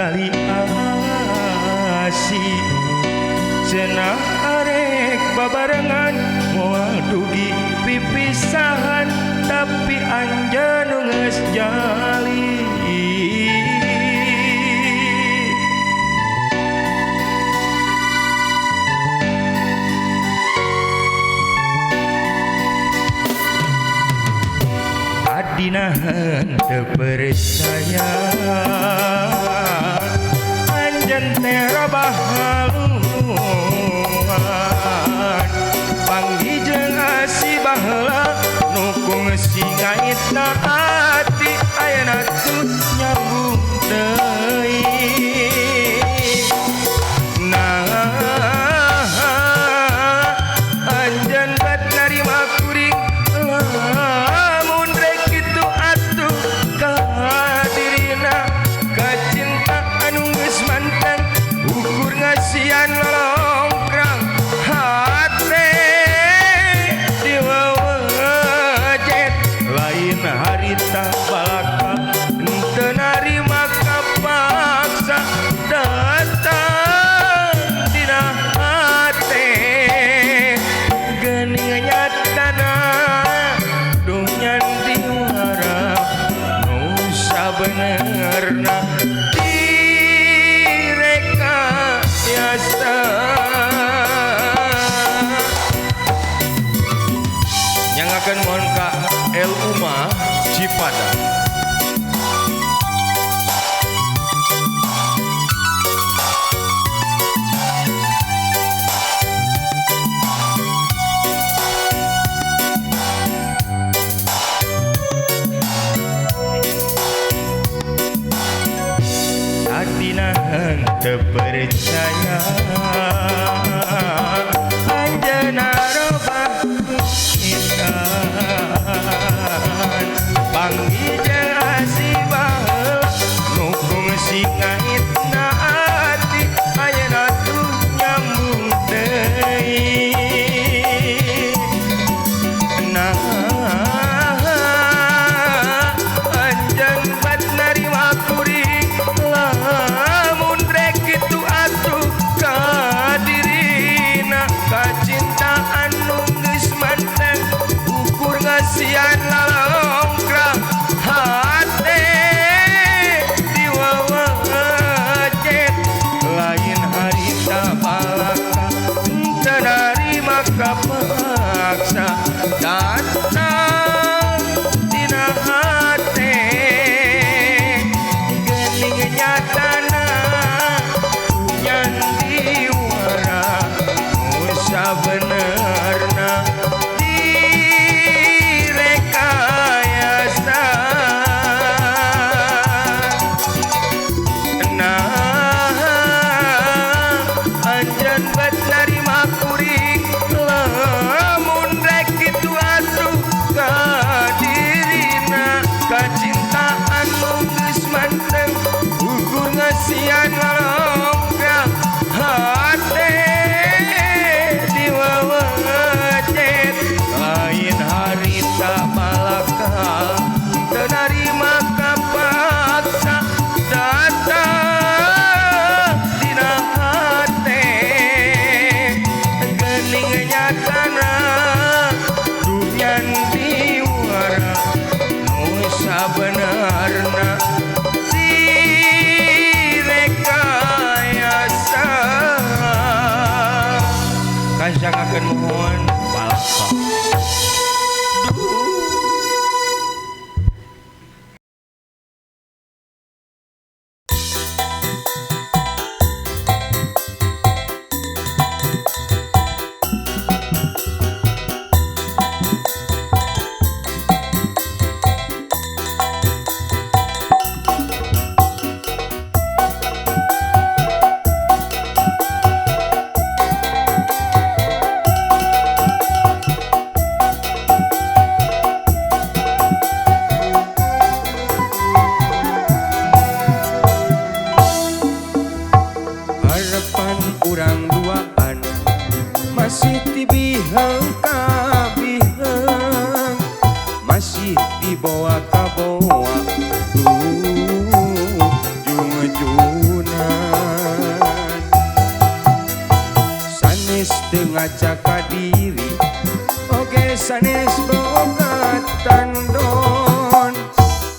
tali asi cenah arek babarengan moal dugi pipisahan tapi anjeun nu geus jali. Adina henteu percaya anjeun teh robah haluan panggih jeung asih baheula nu kungsi ngaitna ati ayeuna tuh nyambung deui. Nah anjeun bet narima kuring lamun rek kitu atuh ka dirina kacinta anu geus manteng ukur ngasihan lolongkrang hate diwawejet lain harita balaka henteu narima kapaksa datang dina hate geuning nyatana dunya diwara nu sabenerna direkayasa. Yang akan mohon ka El Uma Cipada. Adina henteu percaya anjeunna robah pisan panggih jeung asih baheula nu kungsi ngaitna ati ayeuna tuh nyambung deui. Nah anjeun bat narima kuring lamun rek kitu atuh ka dirina kacintaan nu geus manteng ukur ngasihan lalongkrang hate diwawejet lain harita balaka henteu narima kapaksa datang dina hate geuning nyatana nyandiwara nu sabenerna direkayasa. Nah anjeun bet narima kuring lamun rek kitu atuh ka dirina kacintaan nu geus manteng ukur ngasihan lalongkrang hate diwawejet lain harita malaka teu narima kapaksa datang dina hate geuning nyatana dunya diwara nu sabenerna direkayasa. Kajangakeun mohon balaka. ngaca ka diri oge sanes boga tandon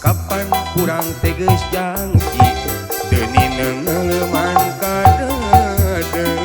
kapan kurang teh geus janji teu nineuleuman ka deudeuh.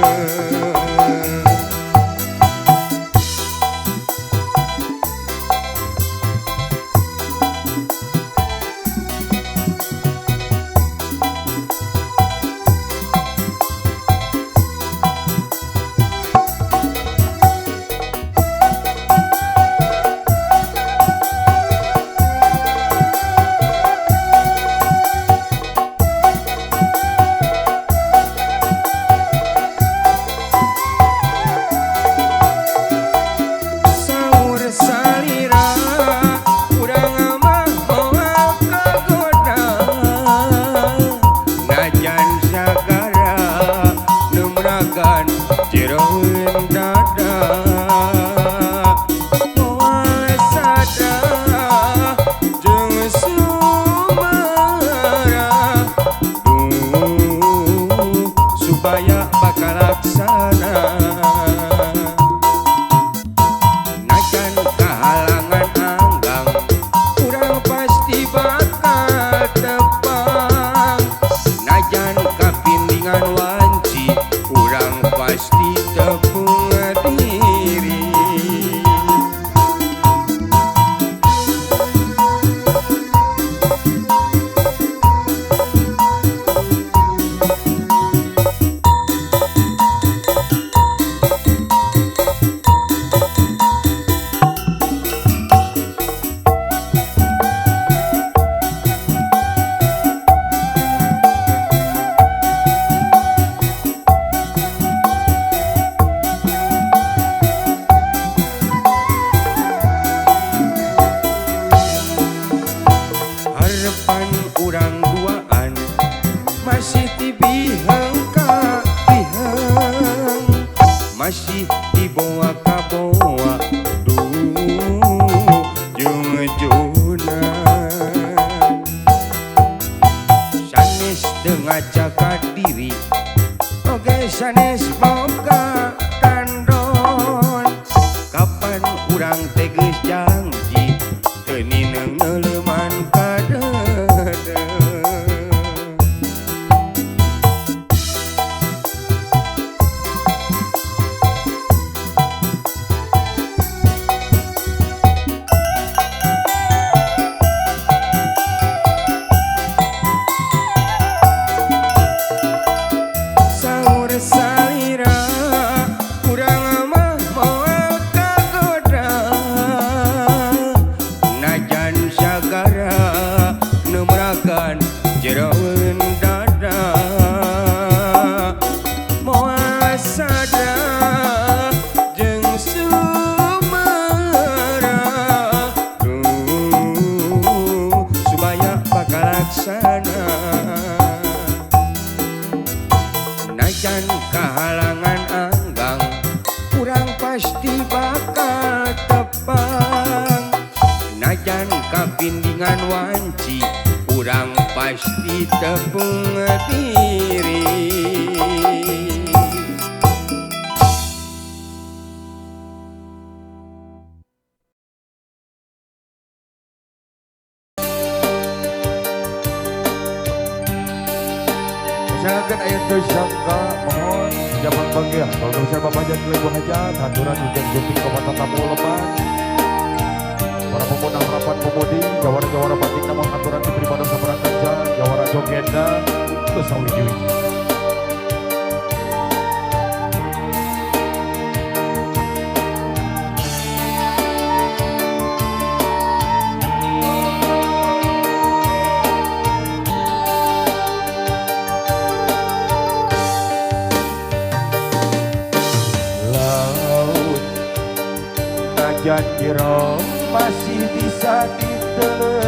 Masih dibawa kabawa duh jeung-juna sanes teu ngaca ka diri oge sanes boga tandon kapan urang teh geus janji teu nineuleuman ka deudeuh. Jeroen dada moal sada jeung sumera duh supaya bakal laksana najan kahalangan anggang urang pasti bakal tepang najan kapindingan wanci urang pasti tepung diri. Masyarakat ayat tersangka mohon jaman bagian kalau bisa bapak jangan ibu hajat aturan hujan jumping ke tamu lepas para pemuda harapan pemudi jawara-jawara batik namun aturan diberi pada seberang kerja jawara jogenda kesawiji-wiji. Laut najan jero masih bisa diteleman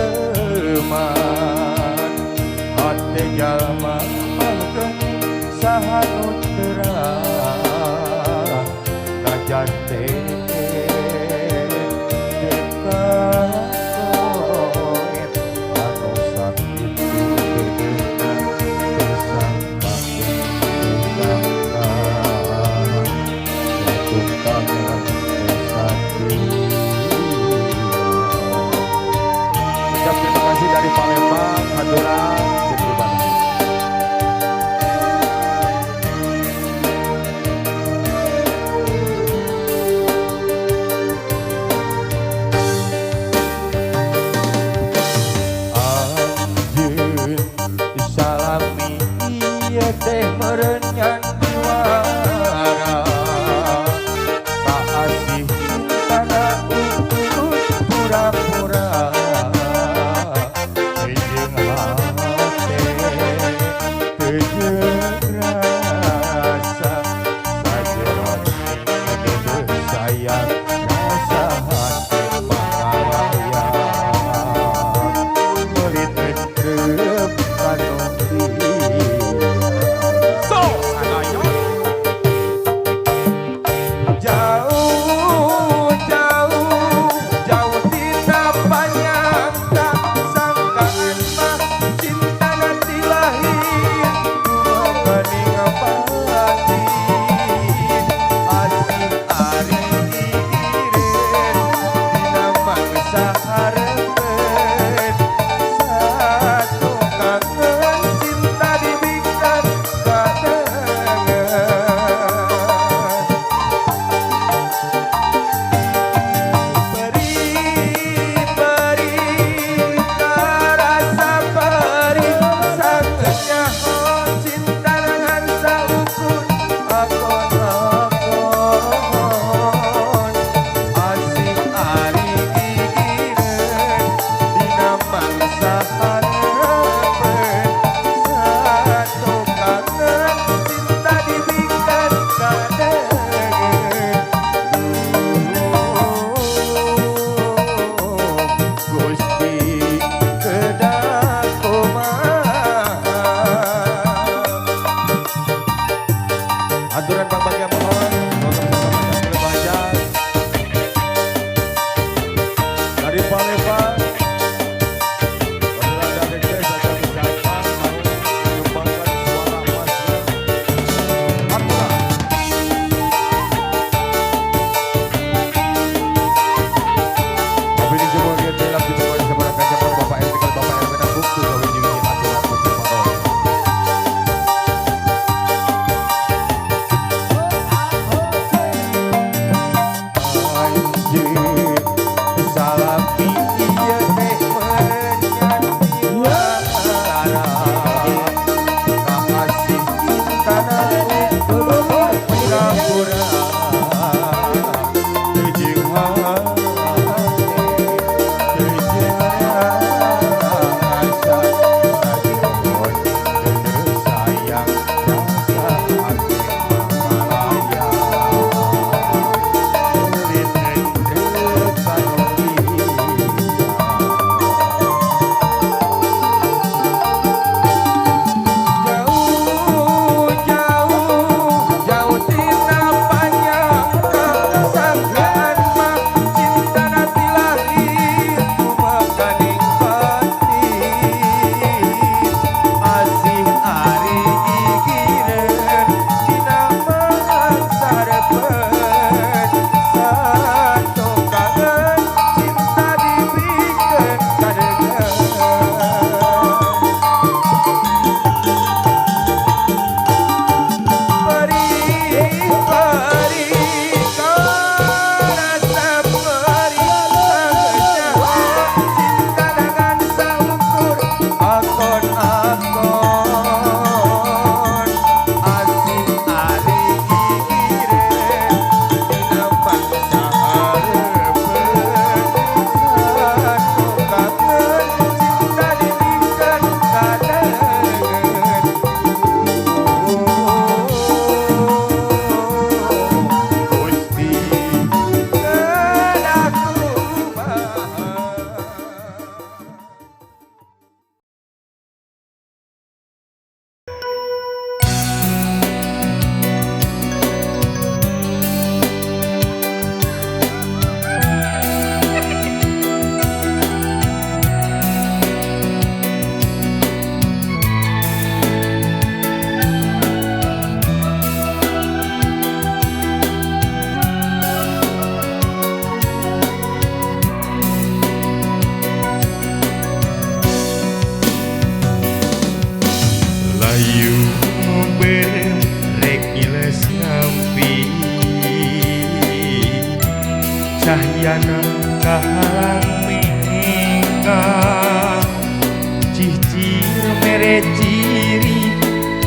hate jalma mah saha nu terang najan teh anu sakitu gedeuna teu sangka.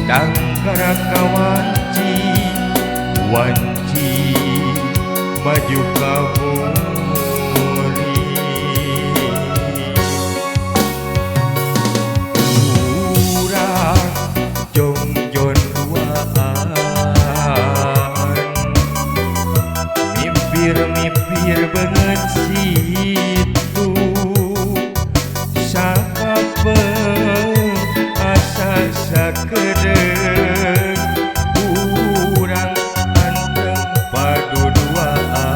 Tangkara kawanci wanci maju kaburi. Urang jongjon duaan mipir-mipir beungeut situ sakapeung asa sakedeung urang anteng paduduaan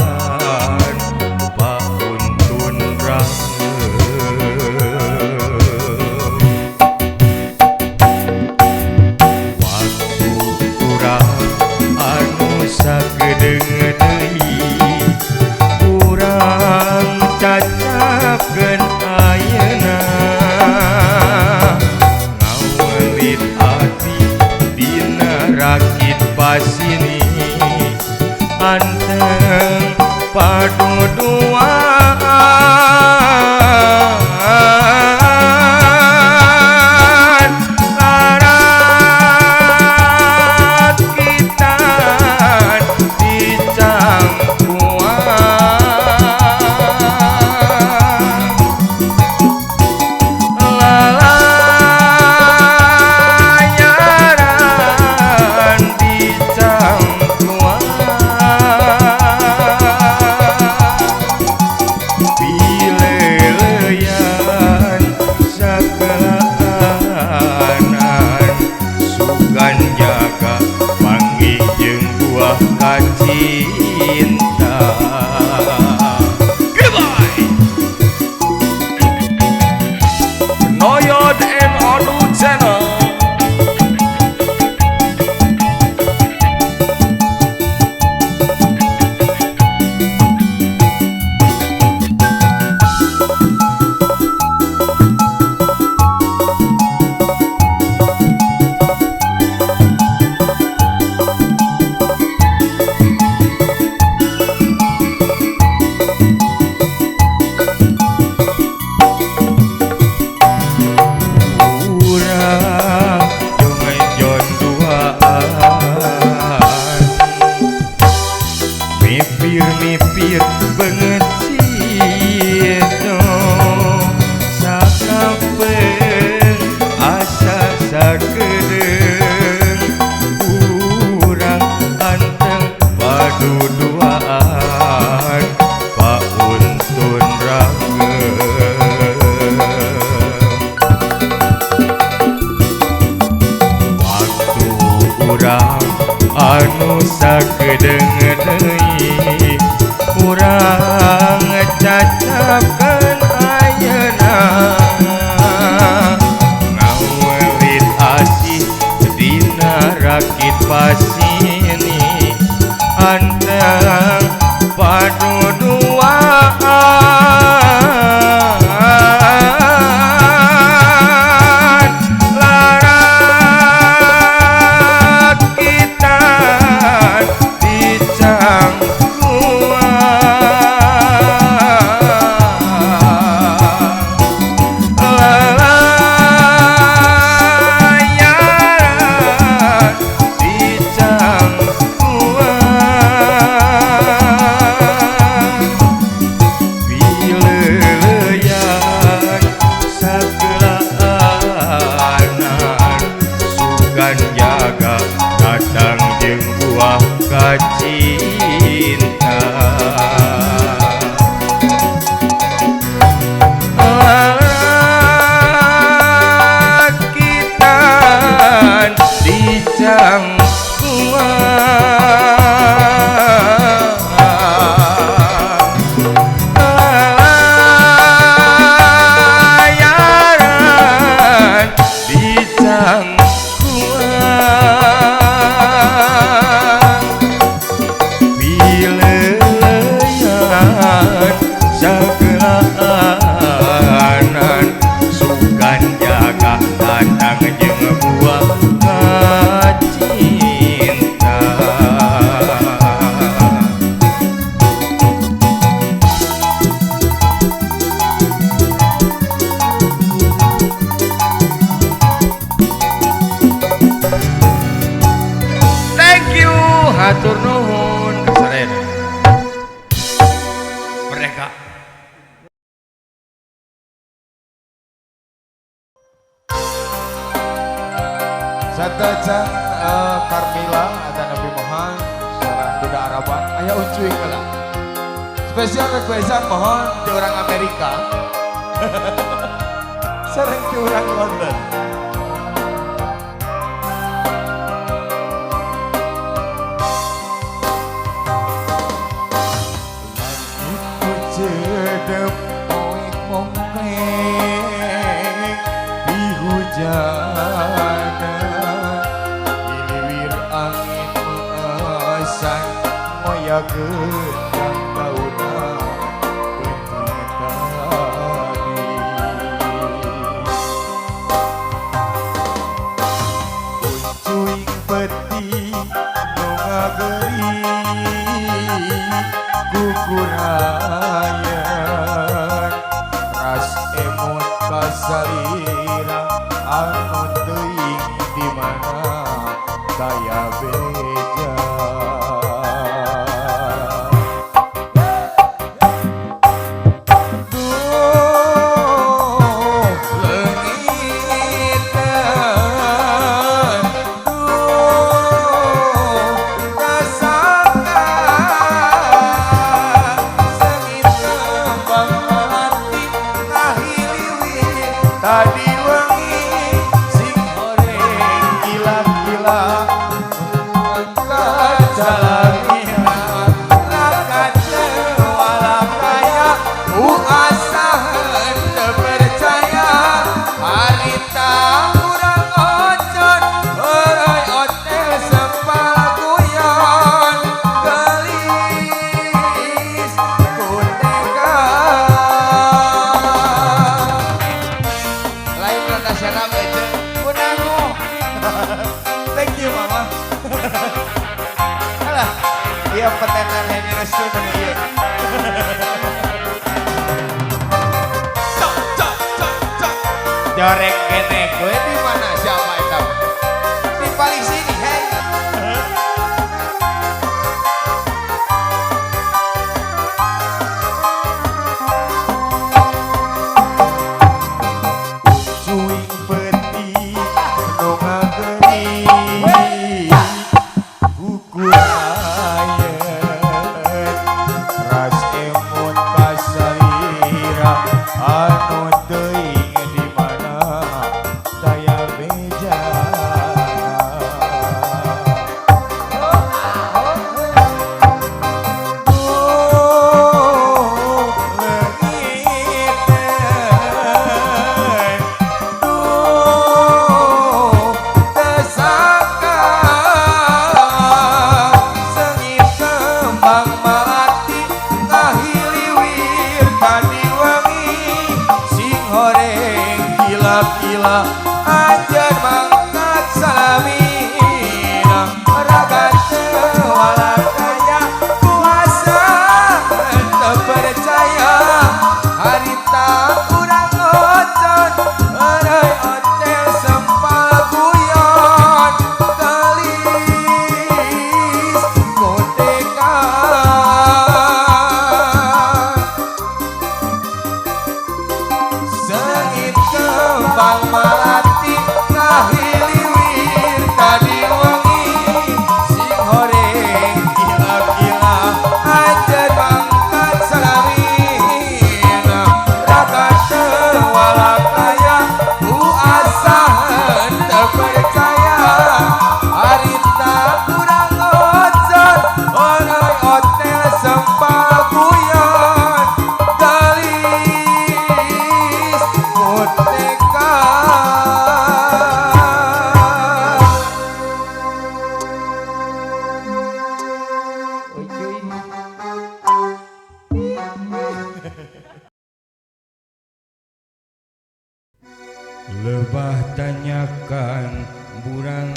pauntun rangeum. Waktu urang anu sakedeung deui urang cacapkeun ayeuna ngawelit ati dina rakit pasini anteng paduduaan larakitan dicangkuan lalayaran dicangkuan pileleyan sakelaanan sugan jaga panggih jeung buah kacinta. Goodbye. Noyod and Onu Channel. Urang jongjon duaan mipir-mipir beungeut situ sakapeung asa sakedeung urang anteng paduduaan pauntun rangeum. Waktu urang anu sakedeung deui urang cacapkeun ayeuna ngawelit asih dina rakit pasini anteng paduduaan larakitan dicangkuan lalayaran dicangkuan. Satacan Carmila atau Nabi Mohan sareng Duda Araban aya ucuing heula. Spesial requestan mohon di orang Amerika. Sareng di orang London. Langit cedep poek mongkleng di hujanan iliwir angin meesan moyakeun dauna penting tadi uncuing peti nu ngageri kukurayan ras emut kasalira anu teuing di mana daya beja. Duh leungiteun, duh kasangka seungit kembang melati ngahiliwir tadi wengi sing horeng gila-gila angkat salamina rakaca walakaya uasa henteu percaya harita urang ocon euy otel sempal guyon geulis kuteka lain nasional aja kunangu. Thank you mama. Alah, iya petenan Henny Restu ieu. Cok cok cok cok. Jorek kene gue di mana siapa itu? Di paling sini, hei. Cuing peti nu ngageri kukurayan ras emut kasalira anu teuing di mana daya bejana. Duh leungiteun, duh tesangka seungit kembang melati ngahiliwir tadi wengi sing horeng gila-gila anjeun mangkat salamina raga teu walakaya kuasa teu percaya harita urang ocon euy otel sempal guyon geulis kuteka seungit kembang melati ngahiliwir tadi wengi sing horeng gila-gila anjeun mangkat salamina raga teu walakaya ku asa henteu percaya harita urang ocon euy otel sempal guyon geulis kuteka. Ucuy. Lebah tanyakan burang.